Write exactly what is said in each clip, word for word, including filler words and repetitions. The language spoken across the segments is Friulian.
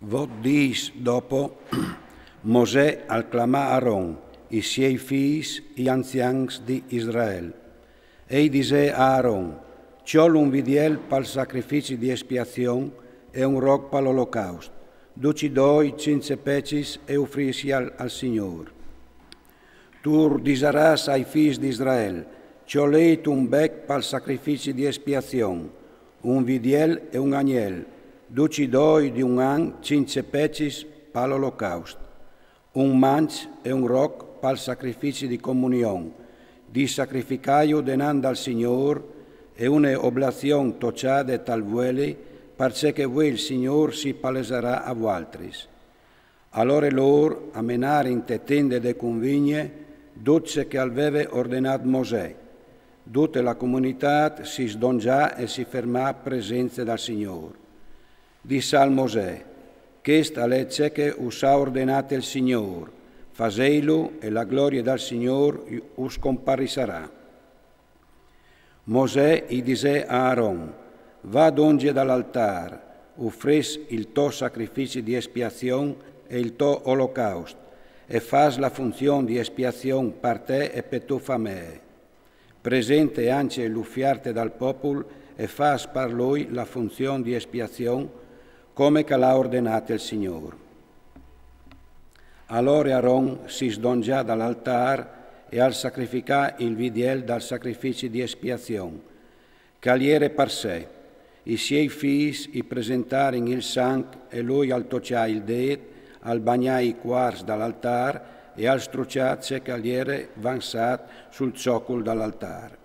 Vot dîs dopo, Mosè al clamà Aron, i siei fîs, i anzians di Israel. E i disè a Aron: Cjol un vidiel pal sacrifici di espiazion e un roc pal olocaust, ducj i doi cince pecis, e ufrìsial al Signôr. Tu urdisarâs ai fîs di Israel: Cjolêt un bec pal sacrifici di espiazion, un vidiel e un agnel, ducj i doi di un an, cince pecis pal olocaust, un manç e un roc pal sacrifici di comunion, di sacrificâju denant dal Signôr, e une oblazion tocjade tal vueli, parcè che vuê il Signôr si palesarà a vualtris. Alore lôr a menarin te tende de convigne dut ce che al veve ordenât Mosè. Dute la comunitât si sdonzà e si fermà a presence dal Signôr. Dissal Mosè: Chest al è ce che us à ordenât il Signôr: faseilu e la glorie dal Signôr us comparissarà. Mosè i disè a Aron: Va dongje dal altâr, ufrìs il to sacrifici di espiazion e il to olocaust, e fâs la funzion di espiazion par te e pe tô famee. Presente ancje l'ufierte dal popul e fâs par lui la funzion di espiazion, come che al à ordenât il Signôr. Alore Aron si sdonzà dal altâr e al sacrificà il vidiel dal sacrifici di espiazion, che al jere par se. I siei fîs i presentarin il sanc e lui al tocjà il dêt, al bagnà i cuars dal altâr e al strucjà ce che al jere vançât sul zocul dal altâr.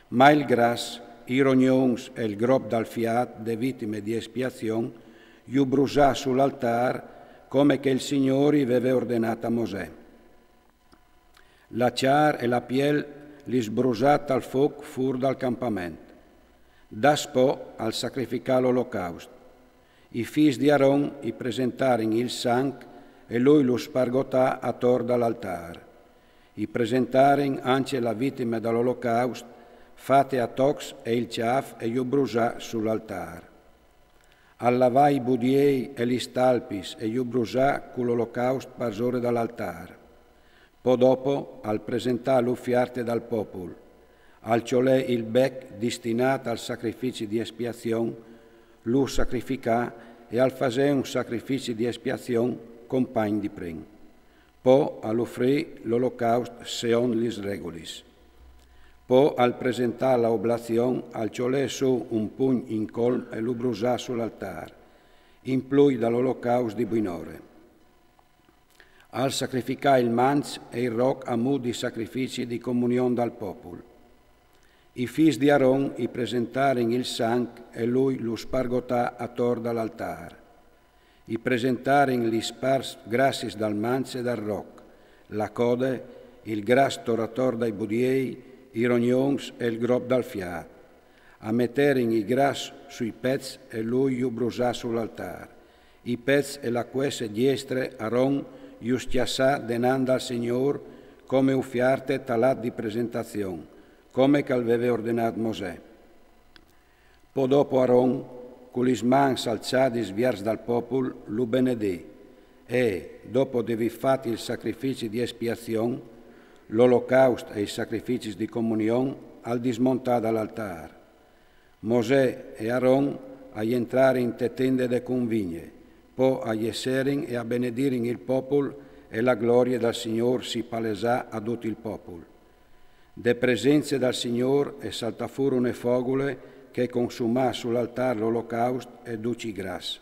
Ma il gras, i rognons e il grop dal fiât de vitime di espiazion, ju brusà sul altâr, come che il Signôr i veve ordenât a Mosè. La cjar e la piel lis brusà tal fûc fûr dal campament. Daspò al sacrificà l'olocaust. I fîs di Aron i presentarin il sanc e lui lu spargotà ator dal altâr. I presentarin ancje la vitime dal olocaust, fate a tocs e il cjâf e ju brusà sul altâr. Al lavà i budiei e lis talpis e ju brusà cul olocaust parsore dal altâr. Po dopo al presentà l'ufierte dal popul. Al cjolè il bec distinât al sacrifici di espiazion, lu sacrificà e al fasè un sacrifici di espiazion compagn di prin. Po al ufrì l'olocaust seont lis regulis. Po al presentà la oblazion, al cjolè sù un pugn in colm e lu brusà sul altâr, in plui dal olocaust di buinore. Al sacrificà il manç e il roc a mût di sacrifici di comunion dal popul. I fîs di Aron i presentarin il sanc e lui lu spargotà ator dal altâr. I presentarin lis parts grassis dal manç e dal roc, la code, il gras tor ator dai budiei, i rognons e il grop dal fiât. A meterin i gras sui pets e lui ju brusà sul altâr. I pets e la cuesse diestre Aron ju scjassà denant dal Signôr come ufierte tal at di presentazion, come che al veve ordenât Mosè. Po dopo Aron, cu lis mans alçadis viers dal popul, lu benedì, e, dopo di vê fat il sacrifici di espiazion, l'olocaust e i sacrificis di comunion, al dismontà dal altâr. Mosè e Aron a jentrarin te tende de convigne, po a jesserin e a benedirin il popul, e la glorie dal Signôr si palesà a dut il popul. De presence dal Signôr e saltà fûr une fogule che e consumà sul altâr l'olocaust e ducj i gras.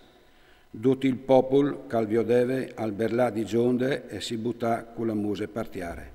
Dut il popul che al viodeve al berlà di zonde e si butà cu la muse par tiare.